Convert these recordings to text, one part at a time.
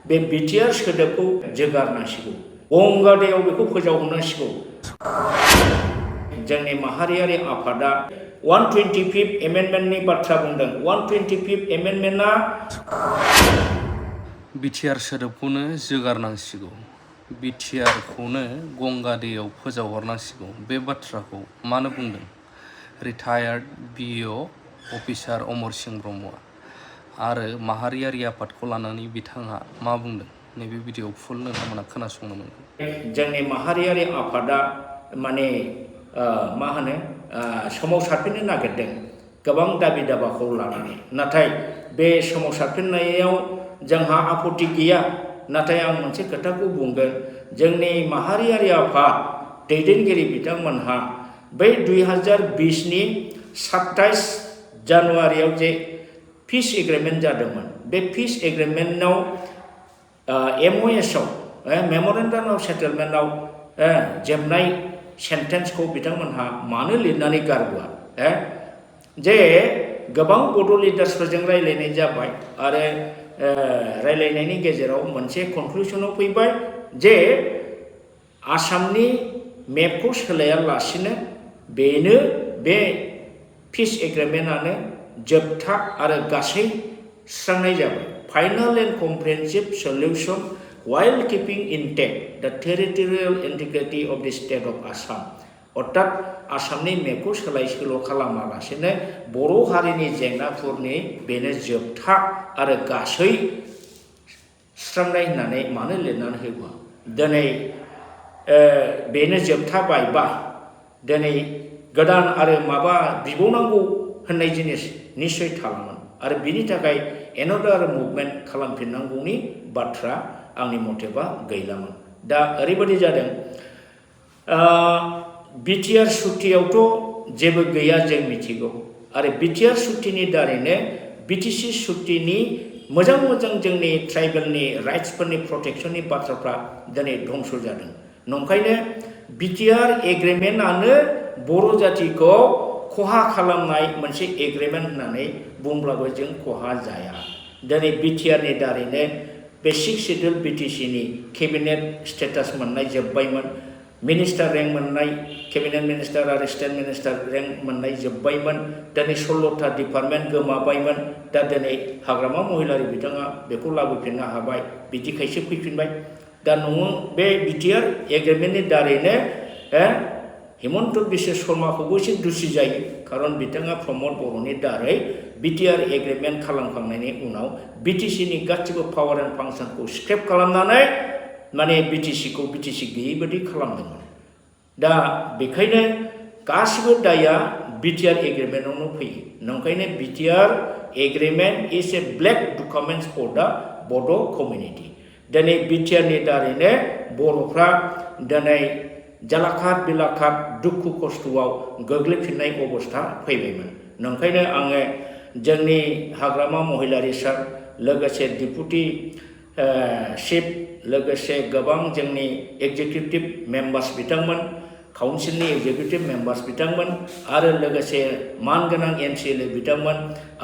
बे बिटिआर सोदोबखौ जोगारनांसिगौ गंगादैयाव बेखौ फोजावहरनांसिगौ जोंनि माहारियारि आफादा 125th एमेन्डमेन्टनि बाथ्रा बुंदों 125th एमेन्डमेन्टआ बिटिआर सोदोबखौनो जोगारनांसिगौ बिटिआरखौनो गंगा दैयाव फोजावहरनांसिगौ बे बाथ्राखौ मानो बुंदों रिटायार्ड बिअ अफिसार अमर सिंह ब्रह्मआ आरो माहारियारि आफादखौ लानानै बिथाङा मा बुंदों नैबे भिडिअ फुल नोंथांमोना खोनासंनो मोनगोन जोंनि माहारियारि आफादा माने मा होनो सोमावसारफिननो नागिरदों गोबां दाबि दाबाखौ लानानै नाथाय बे सोमावसारफिननायाव जोंहा आपत्ति गैया नाथाय आं मोनसे खोथाखौ बुंगोन जोंनि माहारियारि आफाद दैदेनगिरि बिथांमोनहा बै 2020नि 27 जानुवारियाव जे पिस एग्रिमेन्ट जादोंमोन बे पिस एग्रिमेन्टआव MOSआव मेमोरेन्डाम अफ सेटेलमेन्टआव जोबनाय सेन्टेन्सखौ बिथांमोनहा मानो लिरनानै गारबोआ जे गोबां बड' लिडार्सफोरजों रायलायनाय जाबाय आरो रायलायनायनि गेजेराव मोनसे कनक्लुसनाव फैबाय जे आसामनि मेपखौ सोलायालासिनो बेनो बे पिस एग्रिमेन्टआनो जोबथा आरो गासै सुस्रांनाय जाबाय final and comprehensive solution while keeping intact the territorial integrity of the state of Assam अर्थात आसामनि मेपखौ सोलाय सोल' खालामालासेनो बर' हारिनि जेंनाफोरनि बेनो जोबथा आरो गासै सुस्रांनाय होननानै मानो लिरनानै होबा दिनै बेनो जोबथा बायबा दिनै गोदान आरो माबा बिबावनांगौ होननाय जिनिस निश्चय थालांगोन आरो बिनि थाखाय एनादार मुभमेन्ट खालामफिननांगौनि बाथ्रा आंनि मथेबा गैलामोन दा ओरैबायदि जादों बिटिआर सुक्तियावथ' जेबो गैया जों मिथिगौ आरो बिटिआर सुक्तिनि दारैनो बिटिसि सुक्तिनि मोजां मोजां जोंनि ट्राइबेलनि राइट्सफोरनि प्रटेक्शननि बाथ्राफ्रा दिनै धंस जादों नंखायनो बिटिआर एग्रिमेन्टआनो बर' जातिखौ खहा खालामनाय मोनसे एग्रिमेन्ट होननानै बुंब्लाबो जों खहा जाया दिनै बिटिआरनि दारैनो बे 6 सिड्युल बिटिसिनि केबिनेट स्टेटास मोननाय जोब्बायमोन मिनिस्टार रेंक मोननाय केबिनेट मिनिस्टार आरो स्टेट मिनिस्टार रेंक मोननाय जोब्बायमोन दिनै 16था डिपार्टमेन्ट गोमाबायमोन दा दिनै हाग्रामा महिलारि बिथाङा बेखौ लाबोफिननो हाबाय बिदि खायसे फैफिनबाय दा नोङो बे बिटिआर एग्रिमेन्टनि दारैनो हिमन्त बिश्व शर्माखौबो एसे दुसि जायो खारन बिथाङा प्रमद बर'नि दारै बिटिआर एग्रिमेन्ट खालामखांनायनि उनाव बिटिसिनि गासिबो पावार एन्ड फांसनखौ स्क्रेप खालामनानै माने बिटिसिखौ बिटिसि गैयै बायदि खालामदोंमोन दा बेखायनो गासिबो दाया बिटिआर एग्रिमेन्टआवनो फैयो नंखायनो BTR agreement is a black documents for the Bodo' community दिनै बिटिआरनि दारैनो बर'फ्रा दिनै जालाखाद बिलाखाद दुखु खस्थ'आव गोग्लैफिननाय अबस्था फैबायमोन नंखायनो आङो जोंनि हाग्रामा महिलारि सार लोगोसे डिपुटि चिफ लोगोसे गोबां जोंनि एग्जिकिउटिभ मेम्बार्स बिथांमोन काउन्सिलनि एग्जिकिउटिभ मेम्बार्स बिथांमोन आरो लोगोसे मानगोनां MCLA बिथांमोन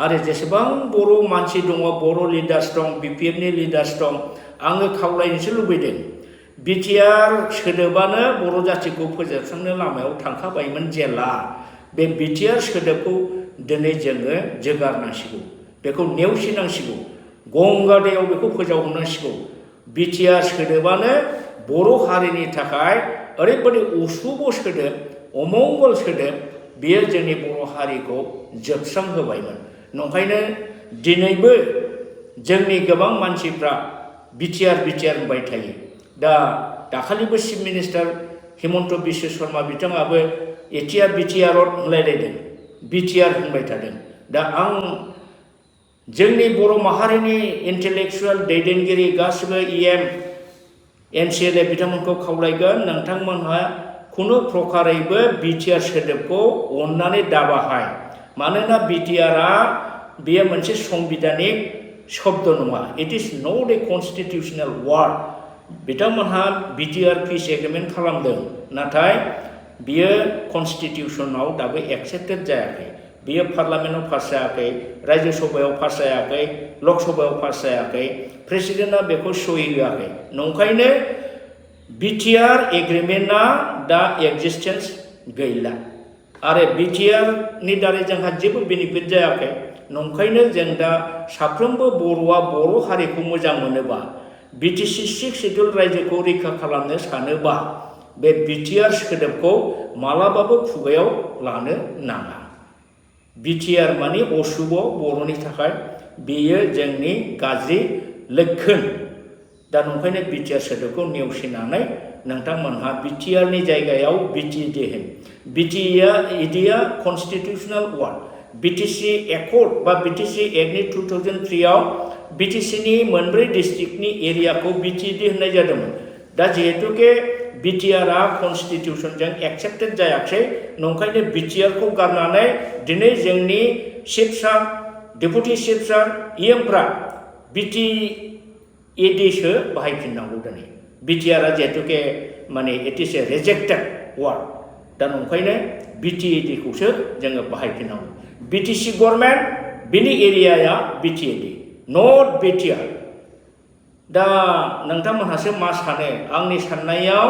आरो जेसेबां बर' मानसि दङ बर' लिडार्स दं BPFनि लिडार्स दं आङो खावलायनोसो लुबैदों बिटिआर सोदोबानो बर' जातिखौ फोजोबस्रांनो लामायाव थांखाबायमोन जेला बे बिटिआर सोदोबखौ दिनै जोङो जोगारनांसिगौ बेखौ नेवसिनांसिगौ गंगा दैयाव बेखौ फोजावहरनांसिगौ बिटिआर सोदोबानो बर' हारिनि थाखाय ओरैबायदि अशुभ सोदोब अमंगल सोदोब बेयो जोंनि बर' हारिखौ जोबस्रांहोबायमोन नंखायनो दिनैबो जोंनि गोबां मानसिफ्रा बिटिआर होनबाय थायो दा दाखालिबो चिफ मिनिस्टार हिमन्त बिश्व शर्मा बिथाङाबो एटिया बिटिआर होनलायलायदों बिटिआर होनबाय थादों दा आं जोंनि बर' माहारिनि इन्टेलेक्सुवेल दैदेनगिरि गासिबो EM MCLA बिथांमोनखौ खावलायगोन नोंथांमोनहा खुनु प्रकारेबो बिटिआर सोदोबखौ अननानै दाबाहाय मानोना बिटिआरआ बेयो मोनसे संबिधानिक शब्द नङा it is not a constitutional word बिथांमोनहा बिटिआर पिस एग्रिमेन्ट खालामदों नाथाय बियो कन्स्टिटिउसनाव दाबो एक्सेप्टेड जायाखै बियो पार्लामेन्टआव पास जायाखै रायजो सभायाव पास जायाखै लक सभायाव पास जायाखै प्रेसिडेन्टआ बेखौ सहि होआखै नंखायनो बिटिआर एग्रिमेन्टआ दा एक्जिस्टेन्स गैला आरो बिटिआरनि दारै जोंहा जेबो बेनिफिट जायाखै नंखायनो जों दा साफ्रोमबो बर'आ बर' हारिखौ मोजां मोनोबा बिटिसि 6 सिडुल रायजोखौ रैखा खालामनो सानोबा बे बिटिआर सोदोबखौ मालाबाबो खुगायाव लानो नाङा बिटिआर माने अशुभ बर'नि थाखाय बेयो जोंनि गाज्रि लक्षण दा नंखायनो बिटिआर सोदोबखौ नेवसिनानै नोंथांमोनहा बिटिआरनि जायगायाव बिटिएडि होन बिटिएडि कन्स्टिटिउसनेल वार्ड बिटिसि एकर्ड बा बिटिसि एक्टनि 2003 आव बिटिसिनि मोनब्रै डिस्ट्रिक्टनि एरियाखौ बिटिएडि होननाय जादोंमोन दा जिहेतुके बिटिआरआ कन्स्टिटिउसनजों एक्सेप्टेड जायाखै नंखायनो बिटिआरखौ गारनानै दिनै जोंनि चिफ सार डेपुटि चिफ सार इएमफ्रा बिटिएडिसो बाहायफिननांगौ दिनै बिटिआरआ जिहेतुके माने it is a rejected ward दा नंखायनो बिटिएडिखौसो जोङो बाहायफिननांगौ बिटिसि गभर्नमेन्ट बिनि एरियाया बिटिएडि नट बिटिआर दा नोंथांमोनहासो मा सानो आंनि साननायाव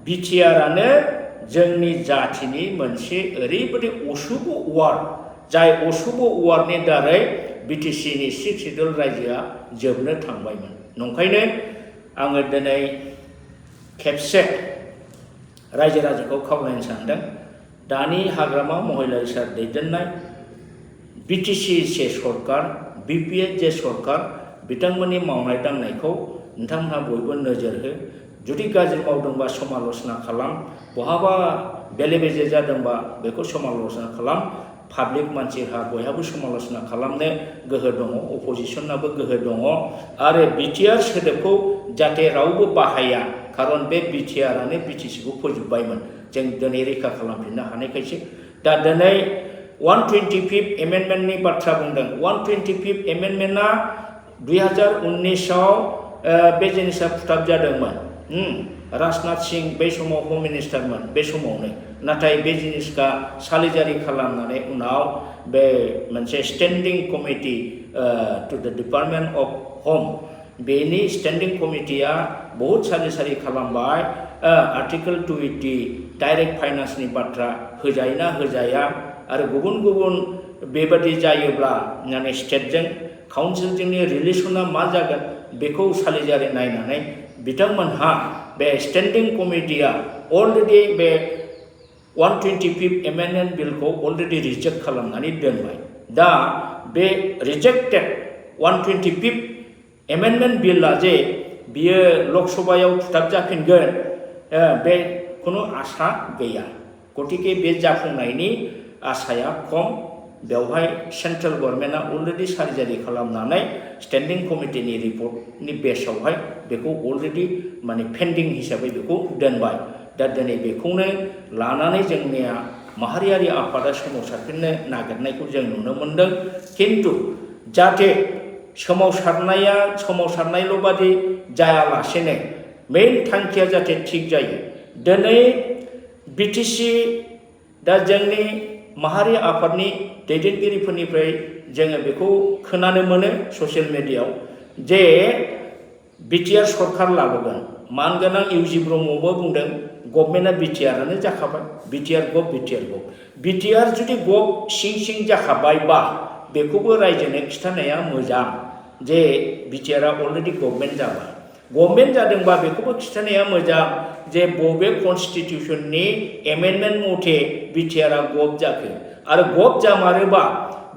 बिटिआरआनो जोंनि जाथिनि मोनसे ओरैबायदि अशुभ वार्ड जाय अशुभ वार्डनि दारै बिटिसिनि 6 सिडुल रायजोआ जोबनो थांबायमोन नंखायनो आङो दिनै खेबसे रायजो राजाखौ खावलायनो सानदों दानि हाग्रामा महिलारि सार दैदेननाय बिटिसि जे सरकार बिपिएड जे सरकार बिथांमोननि मावनाय दांनायखौ नोंथांमोनहा बयबो नोजोर हो जुदि गाज्रि मावदोंबा समाल'सना खालाम बहाबा बेले बेजे जादोंबा बेखौ समाल'सना खालाम पाब्लिक मानसिहा बयहाबो समाल'सना खालामनो गोहो दङ अपोजिसनाबो गोहो दङ आरो बिटिआर सोदोबखौ जाहाथे रावबो बाहाया खारन बे बिटिआरआनो बिटिसिखौ फोजोबबायमोन जों दिनै रैखा खालामफिननो हानायखायसो दा दिनै 125th एमेन्डमेन्टनि बाथ्रा बुंदों 125th एमेन्डमेन्टआ 2019 आव बे जिनिसा फुटाब जादोंमोन राजनाथ सिंह बे समाव हम मिनिस्टारमोन बे समावनो नाथाय बे जिनिसखौ सालिजारि खालामनानै उनाव बे मोनसे स्टेन्डिं कमिटि टु द डिपार्टमेन्ट अफ हम बेनि स्टेन्डिं कमिटिया बहुत सारि खालामबाय आर्टिकल 280 डाइरेक्ट फाइनान्सनि बाथ्रा होजायोना होजाया आरो गुबुन गुबुन बेबादि जायोब्ला माने स्टेटजों काउन्सिलजोंनि रिलेसना मा जागोन बेखौ सालिजारि नायनानै बिथांमोनहा बे स्टेन्डिं कमिटिया अलरेडि बे 125th एमेन्डमेन्ट बिलखौ अलरेडि रिजेक्ट खालामनानै दोनबाय दा बे रिजेक्टेड 125th एमेन्डमेन्ट बिलआ जे बियो लकसभायाव फुटाब जाफिनगोन बे खुनु आसा गैया गतिके बे जाफुंनायनि आसाया खम बेवहाय सेन्ट्रेल गभर्नमेन्टआ अलरेडि सार्जारि खालामनानै स्टेन्डिं कमिटिनि रिपर्टनि बेसावहाय बेखौ अलरेडि माने पेन्डिं हिसाबै बेखौ दोनबाय दा दिनै बेखौनो लानानै जोंनिया माहारियारि आफादा सोमावसारफिननो नागिरनायखौ जों नुनो मोन्दों खिन्थु जाहाथे सोमावसारनायल' बादि जायालासेनो मेइन थांखिया जाहाथे थिग जायो दिनै बिटिसि दा जोंनि माहारि आफादनि दैदेनगिरिफोरनिफ्राय जोङो बेखौ खोनानो मोनो ससियेल मिडियायाव जे बिटिआर सरकार लाबोगोन मानगोनां इउजि ब्रह्मबो बुंदों गभर्नमेन्टआ बिटिआरआनो जाखाबाय बिटिआर बिटिआर जुदि गभ सिं जाखाबायबा बेखौबो रायजोनो खिथानाया मोजां जे बिटिआरआ अलरेडि गभर्नमेन्ट जाबाय गभर्नमेन्ट जादोंबा बेखौबो खिथानाया मोजां जे बबे कन्स्टिटिउसननि एमेन्डमेन्ट मथे बिटिआरआ गभ जाखो आरो गभ जामारोबा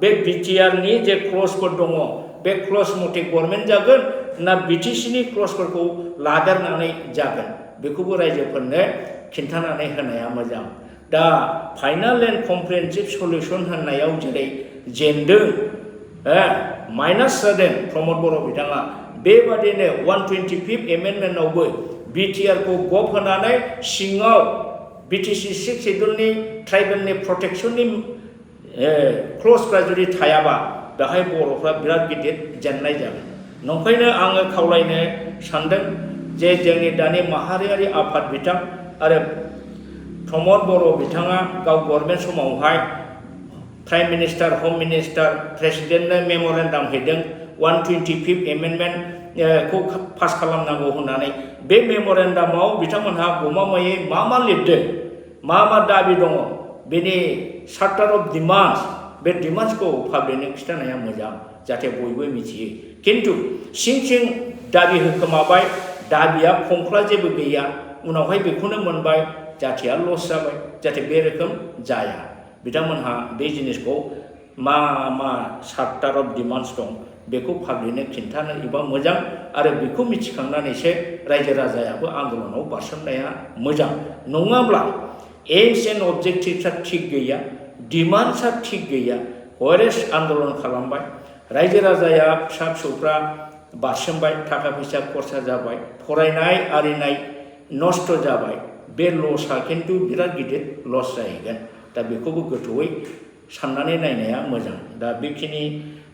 बे बिटिआरनि जे क्लजफोर दङ बे क्लज मथे गभर्नमेन्ट जागोन ना बिटिसिनि क्लजफोरखौ लागारनानै जागोन बेखौबो रायजोफोरनो खिन्थानानै होनाया मोजां दा फाइनाल एन्ड कमप्रिहेन्सिभ सलिउसन होननायाव जेरै जेनदों माइनास जादों प्रमद बर' बिथाङा बेबादिनो 125th एमेन्डमेन्टआवबो बिटिआरखौ गभ होनानै सिङाव बिटिसि 6 सिडुलनि ट्राइबेलनि प्रटेक्शननि क्लजफ्रा जुदि थायाबा बेहाय बर'फ्रा बिराद गिदिर जेननाय जागोन नंखायनो आङो खावलायनो सानदों जे जोंनि दानि माहारियारि आफाद बिथां आरो प्रमद बर' बिथाङा गाव गभर्नमेन्ट समावहाय प्राइम मिनिस्टार होम मिनिस्टार प्रेसिडेन्टनो मेम'रेन्डाम हैदों 125th एमेन्डमेन्ट खौ पास खालामनांगौ होननानै बे मेम'रेन्डामाव बिथांमोनहा गमामायै मा लिरदों मा दाबि दङ बेनि चार्टार अफ डिमान्ड्स बे डिमान्ड्सखौ पाब्लिकनो खिथानाया मोजां जाहाथे बयबो मिथियो खिन्थु सिं दाबि होखोमाबाय दाबिया फंफ्ला जेबो गैया उनावहाय बेखौनो मोनबाय जाथिया लस जाबाय जाहाथे बे रोखोम जाया बिथांमोनहा बे जिनिसखौ मा चार्टार अफ डिमान्ड्स दं बेखौ पाब्लिकनो खिन्थानो एबा मोजां आरो बेखौ मिथिखांनानैसो रायजो राजायाबो आन्दलनाव बारसोमनाया मोजां नङाब्ला एम्स एन्ड अबजेक्टिभ्सआ थिग गैया डिमान्ड्सआ थिग गैया हरेस आन्दलन खालामबाय रायजो राजाया फिसा फिसौफ्रा बारसोमबाय थाखा फैसा खरसा जाबाय फरायनाय आरिनाय नस्थ' जाबाय बे लसआ खिन्थु बिराद गिदिर लस जाहैगोन दा बेखौबो गोथौयै साननानै नायनाया मोजां दा बेखिनि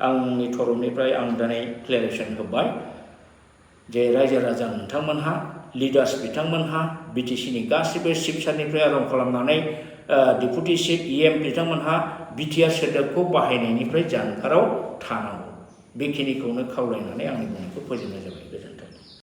आंनि तरफनिफ्राय आं दिनै क्लेरिफिकेसन होबाय जे रायजो राजा नोंथांमोनहा लिडार्स बिथांमोनहा बिटिसिनि गासिबो चिफ सारनिफ्राय आरम्भ खालामनानै डिपुटि चिफ EM बिथांमोनहा बिटिआर सोदोबखौ बाहायनायनिफ्राय जानगाराव थानांगौ बेखिनिखौनो खावलायनानै आंनि बुंनायखौ फोजोबनाय जाबाय गोजोन्थों।